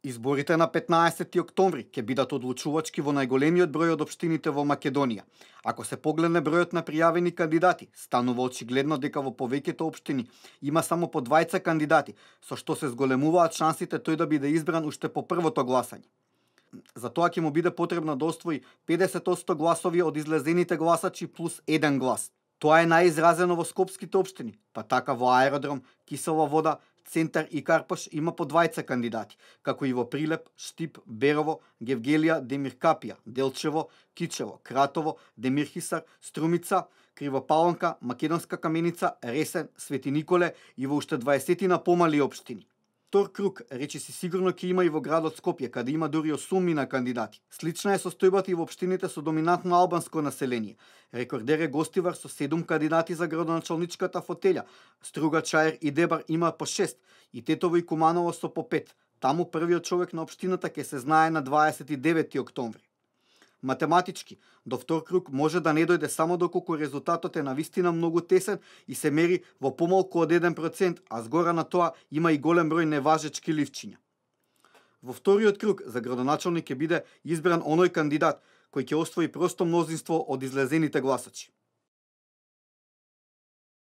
Изборите на 15 октомври ќе бидат одлучувачки во најголемиот број од општините во Македонија. Ако се погледне бројот на пријавени кандидати, станува очигледно дека во повеќето општини има само по двајца кандидати, со што се зголемуваат шансите тој да биде избран уште по првото гласање. За тоа ќе му биде потребно да освои 50% гласови од излезените гласачи плюс 1 глас. Тоа е најизразено во скопските општини, па така во Аеродром, Кисела вода, Центар и Карпош има по двајца кандидати, како и во Прилеп, Штип, Берово, Гевгелија, Демиркапија, Делчево, Кичево, Кратово, Демирхисар, Струмица, Кривопалонка, Македонска Каменица, Ресен, Свети Николе и во уште 20 помали општини. Втор круг речиси сигурно ќе има и во градот Скопје, каде има дури 8 кандидати. Слична е состојбата и во општините со доминантно албанско население. Рекордер е Гостивар со 7 кандидати за градоначалничката фотелја. Струга, Чаер и Дебар има по 6 и Тетово и Куманово со по 5. Таму првиот човек на општината ќе се знае на 29 октомври. Математички, до втор круг може да не дојде само доколку резултатот е навистина многу тесен и се мери во помалку од 1%, а згора на тоа има и голем број неважечки ливчиња. Во вториот круг за градоначалник ќе биде избран оној кандидат кој ќе освои просто мнозинство од излезените гласачи.